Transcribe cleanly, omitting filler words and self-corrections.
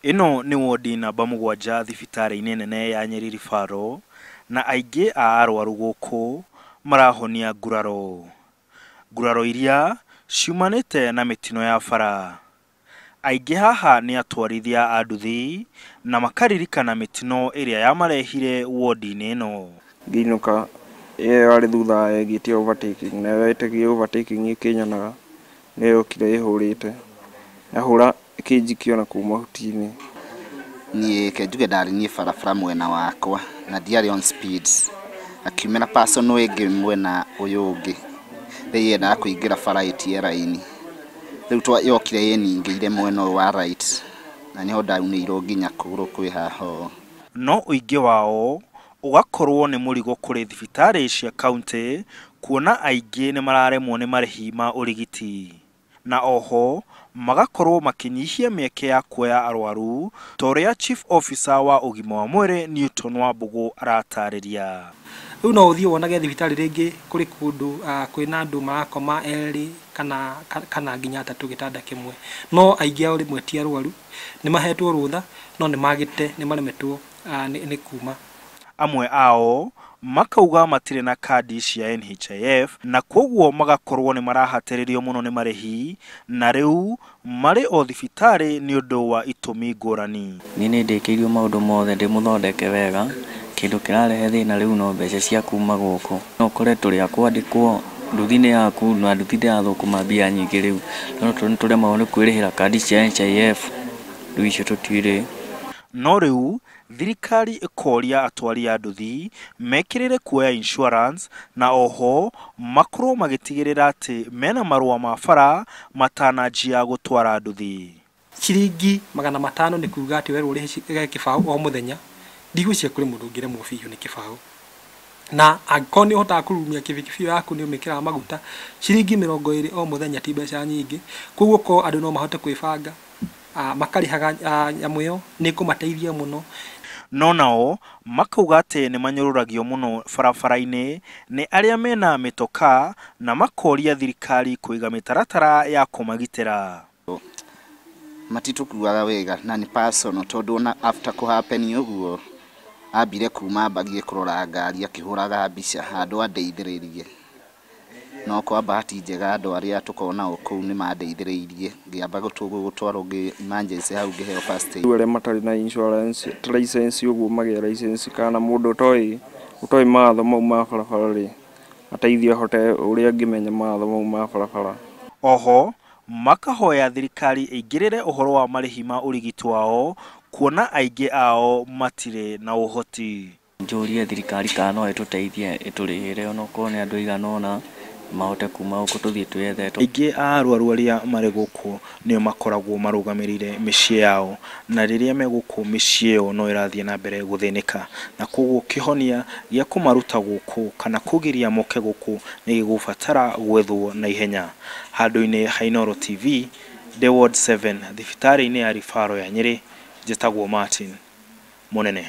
Ĩno nĩ wondi namba 7 thibitarĩ-inĩ nene ya Nyeri Referral na aingĩ a arwaru gũkũ marahonia nguraro. Nguraro iria ciumanĩte na mĩtino ya bara. Aingĩ haha nĩ atwarithia a nduthi na makaririkana mĩtino ĩrĩa yamarehire wondi-inĩ ĩno. Ngĩinũka ĩyo yarĩ thutha ĩngĩtia overtaking na ĩtagia overtaking ĩkĩnyonaga nĩyo yokire ĩhũrĩte yahũra ĩkĩnjikia ona kũu mahuti-inĩ. Niĩ ke njuge ndarĩ niĩ barabara mwena wakwa na ndiarĩ on speed, akiumĩra person ĩngĩ mwena ũyũ ũngĩ rĩu yendaga kũingĩra bara ĩtie raini, rĩu yokire ĩningĩire mwena ũyũ wa right na nĩho ndaunĩirwo nginya kũgũrũ kwĩ haha ũũ. No ũingĩ wao ũgakorwo nĩ mũrigo kũrĩ thibitarĩ cia kauntĩ kuona aingĩ nĩ mararemwo nĩ marĩhi ma ũrigiti na oho magakorwo makĩnyihia mĩeke ya kuoya arwaru ta ũrĩa Chief Officer wa ũgima wa mwĩrĩ Newton Wambũgũ aratarĩria. Rĩu no ũthiĩ wonage thibitarĩ rĩngĩ kũrĩ kũndũ kwĩna andũ marakoma erĩ kana nginya atatũ gĩtanda kĩmwe, no aingĩ ao rĩmwe ti arwaru, nĩ mahetwo rũtha no nĩ magĩte nĩ maremetwo nĩ kuma. Amwe ao makauga matirĩ na kandi cia NHIF na kwoguo magakorwo nĩ marahatĩrĩrio mũno nĩ marĩhi na rĩu marĩ o thibitarĩ nĩ ũndũ wa itũmi ngũrani. Niĩ nĩ ndĩkĩirio maũndũ mothe ndĩmũthondeke wega, kĩndũ kĩrarehe thĩna rĩu no mbeca cia kuma gũkũ. No ũkore tũrĩ a kwandĩkwo nduthi-inĩ yaku na nduthi ndĩrathũkũma mbia nyingĩ rĩu, no nĩ tũremagwo nĩ kwĩrĩhĩra kandi cia NHIF, rĩu icio tũtirĩ. No rĩu thirikari ĩkoria atwari a nduthi mekĩrĩre kuoya insurance na oho makorwo magĩtigĩrĩra atĩ mena marũa ma bara matananjia gũtwara nduthi. Ciringi 500 nĩ kuga atĩ werwo ũrĩhe kĩbaũ o mũthenya, ndigwĩciria kũrĩ mũndũ ũngĩremwo biũ nĩ kĩbaũ. Na angĩkorwo nĩ ũhotaga kũrurumia kibikibi ĩyo yaku nĩ ũmĩkĩraga maguta, ciringi 20 o mũthenya ti mbeca nyingĩ, koguo korwo andũ no mahote kwĩbanga makarĩhaga nyamũ ĩyo nĩ ĩkũmateithia mũno. No nao makauga atĩ nĩ manyũrũragio mũno barabara-inĩ nĩ arĩa mena mĩtoka na makoria thirikari kũiga mĩtaratara ya kũmagitĩra. Matitũkuaga wega na nĩ personal tondũ ona after kũhappen ũguo ambire kuma mbagie kũrora ngari akĩhũraga mbica handũ andeithĩrĩrie, no kwa bahati njega andũ arĩa tũkoragwo nao kũu nĩ mandeithĩrĩirie ngĩamba gũtwarwo emergency hau ngĩheo first aid. Arĩa matarĩ na insurance ta license ũguo magĩe license kana mũndũ ũtoĩ mawatho mau ma barabara rĩ ateithio ahote ũrĩa angĩmenya mawatho mau ma barabara. Oho makahoya thirikari ĩingĩrĩre ũhoro wa marĩhi ma ũrigiti wao kuona aingĩ ao matirĩ na ũhoti. Njũrie thirikari kana no ĩtũteithie ĩtũrĩhĩre onokorwo nĩ andũ aigana ũna mahote kuma gũkũ tũthiĩ twĩyethere. Aingĩ a arwaru arĩa marĩ gũkũ nĩo makoragwo marũgamĩrĩire mĩciĩ yao na rĩrĩa me gũkũ mĩciĩ ĩyo no ĩrathiĩ na mbere gũthĩnĩka na koguo kĩhonia gĩa kũmaruta gũkũ kana kũgiria moke gũkũ nĩ gĩgũbatara gwethwo na ihenya. Handũ-inĩ ha Inooro TV, ndĩ Ward 7 thibitarĩ-inĩ ya Referral ya Nyeri, njĩtagwo Martin Mũnene.